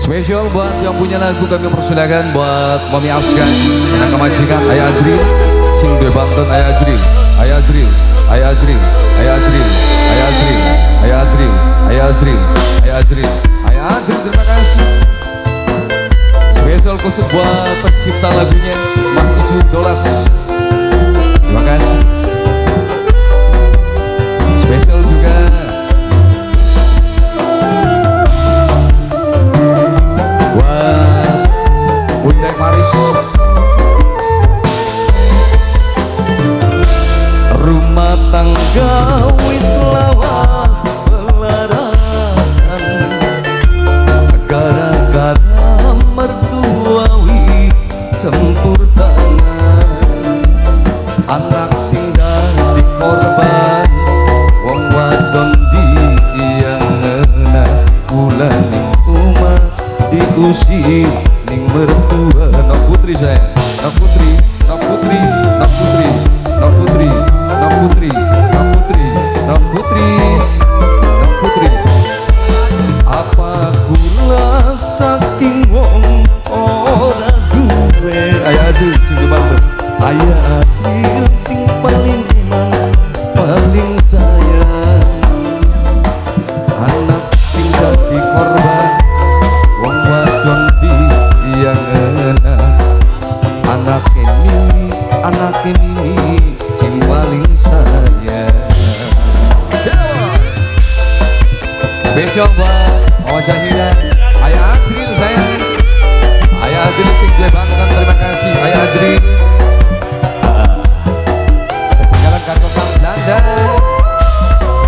Spesial buat yang punya lagu kami persilakan buat Mami Afskan, anak majikan Ayah Ajril, sing duwe Banten Ayah Ajril, Ayah Ajril, Ayah Ajril, Ayah Ajril, Ayah Ajril, Ayah Ajril, Ayah Ajril, Ayah Ajril, Ayah Ajril, terima kasih. Spesial khusus buat pencipta lagunya Mas Isu Dolas, terima kasih. Spesial juga buat Bunda Maris. Rumah tangga wis lawas pelarahan, gara-gara mertua wi campur tangan. Anak sing dadi korban wong wadon diiyangeuna, kula ning omah diusir ning mertua. Nok Putri saya, Nok Putri, Nok Putri, Nok Putri, Nok Putri, Nok Putri, Nok Putri, Nok Putri, Nok Putri. Apa kula saking wong ora duwe. Ayah Ajril sing di Banten. Ayah Ajril sing paling iman paling sayang. Anak sing dadi korban wong wadon diiyangeuna. Anak ini sing paling sayang. Spesial buat Mama Zahira, Ayah Ajril sayang. Ayah Ajril sing duwe Banten, terima kasih Ayah Ajril. Ketinggalan kantor Kang Belanda,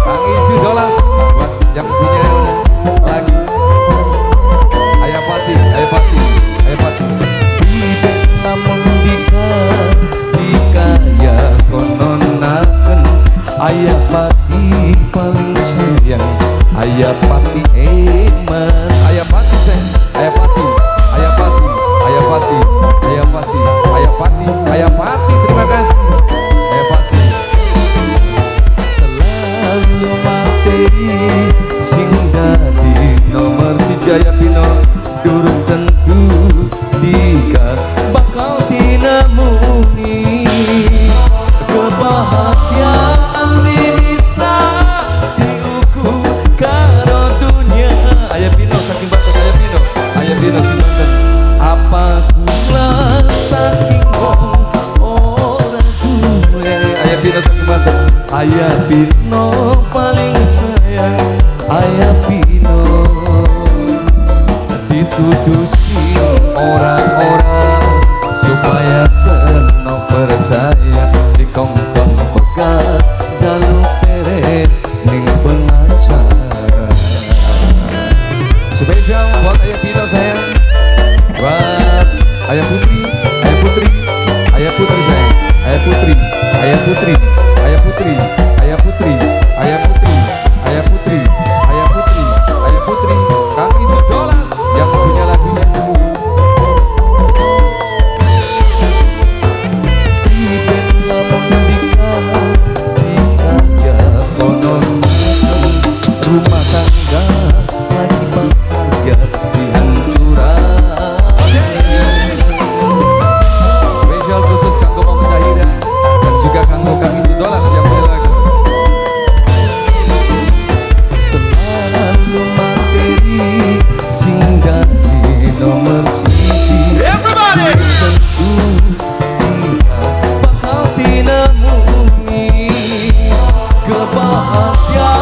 Kang Isu Dolas buat yang punya lagu. Ayah Pati, Ayah Pati, Ayah Pati. Bibit lamun dika dikaya kononaken. Ayah Pati paling sayang, Ayah Pati eman. Ayah Pati sayang, Ayah Pati, Ayah Pati, Ayah Pati, Ayah Pati, Ayah Pati, Ayah Pati, terima kasih Ayah Pati. Selalu materi sing dadi nomor siji. Ayah Pino durung tentu dika bakal tinamuni. Kebahagiaan bisa diukur karo dunia. Ayah Pino saking Banten, Ayah Pino, Ayah Pino sing Banten. Apa gula saking wong ora duwe. Ayah Pino saking Banten. Ayah Pino paling sayang, Ayah Pino. Dituduh sing orang-orang supaya senang percaya, dikongkon pegat jaluk peret ning pengacara. Spesial buat Ayah Pino sayang, buat Ayah Putri, Ayah Putri, Ayah Putri sayang, Ayah Putri, Ayah Putri, Ayah Putri, Ayah Putri, Ayah Putri, Ayah Putri, Ayah Putri, Ayah Putri, Kang Isu Dolas yang punya lagunya. Bibit lamun dika dikaya konon rumah tangga lagi bahagia dihancuran. Spesial khusus kanggo Mama Zahira dan juga kanggo Kang Isu Dolas yang punya lagu. Selalu materi sing dadi nomor siji. Everybody! Tentu tidak bakal tinamuni. Kebahagiaan